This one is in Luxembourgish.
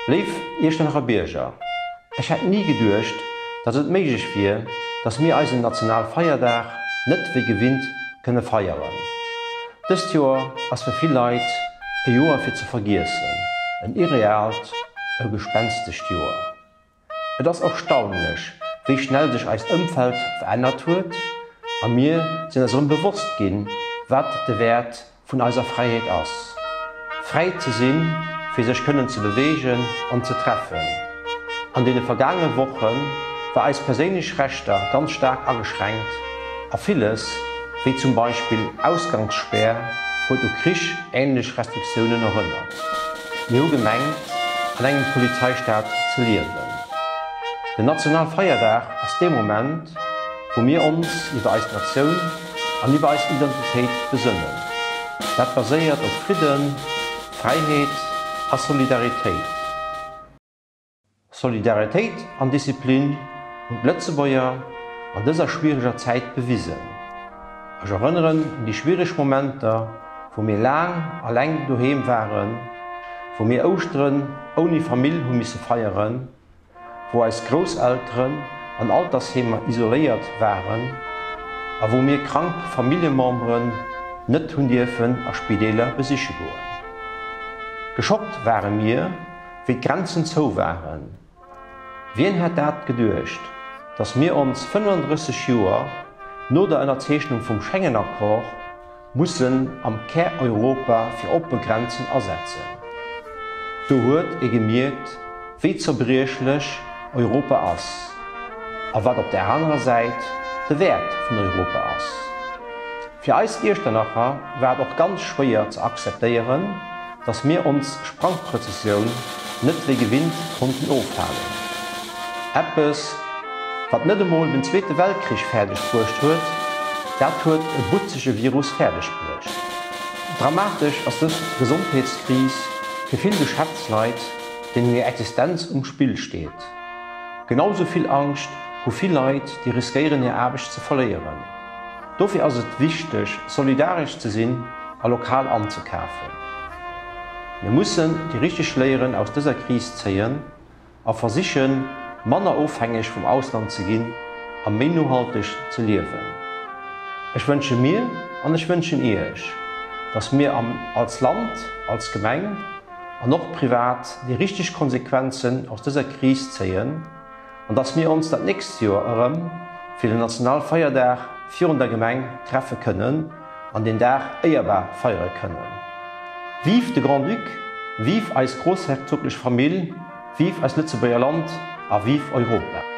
Léif Iechternacher Bierger, ech hätt ni geduecht, dass et méiglech wier, dass mir eisen Nationalfeierdag net wéi gewinnt kënne feieren. Dëst Joer ass fir vill Leit e Joer fir ze vergiessen, en irreaalt, e gespenstescht Joer. Et ass erstaunlech, wéi schnell sech eist Ëmfeld verännert huet a mir sinn eis erëm bewosst ginn, wat de Wäert vun eiser Fräiheet ass. Fräi ze sinn, fir sech kënnen ze beweegen an ze treffen. An deene vergaange Woche war eis perséinlech Rechter ganz staark ageschränkt a villes, wéi zum Beispill Ausgangsspär, huet u Krich-änlech Restriktiounen erënnert. Mir hu gemengt, an engem Polizeistaat ze liewen. Den Nationalfeierdag ass dee Moment, wou mir ons iwwer eis Natioun an iwwer eis Identitéit besënnen. Dat baséiert op Fridden, Fräiheet a Solidaritéit. Solidaritéit an Disziplin hunn d'Lëtzebuerger an dëser schwiereger Zäit bewisen. Ech erënneren un déi schwiereg Momenter, wou mir laang alleng doheem waren, wou mir Ouschteren ouni Famill hu misse feieren, wou eis Grousselteren an Altersheemer isoléiert waren a wou mir krank Familljememberen net hunn dierfen a Spideeler besiche goen. Geschockt ware mir, Wéi d'Grenzen zou waren. Wien hätt dat geduecht, datt mir ons 35 Joer no der Ënnerzeechnung vum Schengen-Accord mussen am Kär-Europa fir oppe Grenzen asetzen? Do huet ee gemierkt, wéi zerbriechlech Europa ass a wat op där anerer Säit de Wäert vun Europa ass. Fir eis Iechternacher war et och ganz schwéier ze akzeptéieren, dass mir ons Sprangprëssessioun net wéi gewinnt konnten ofhalen. Eppes, wat net emol den Zweete Weltkrich fäerdeg bruecht huet, dat huet e butzege Virus fäerdeg bruecht. Dramatesch ass dës Gesondheetskris fir vill Geschäftsleit, deenen hir Existenz um Spill steet. Genau sou vill Angscht hu vill Leit, déi riskéieren hir Aarbecht ze verléieren. Dofir ass et wichteg, solidaresch ze sinn a lokal anzekafen. Mir mussen déi richteg Léieren aus dëser Kris zéien a versichen, manner ofhängeg vum Ausland ze ginn a méi nohalteg ze liewen. Ech wënsche mir an ech wënschen Iech, dass mir am als Land, als Gemeng an och privat déi richteg Konsequenzen aus dëser Kris zéien, An dass mir ons dat nächst Joer erëm fir den Nationalfeierdag virun der Gemeng treffe kënnen an deen Dag éierbar feiere kënnen. Vive de Grand-Duc, vive eis grossherzoglech Famill, vive eist Lëtzebuerger Land a vive Europa!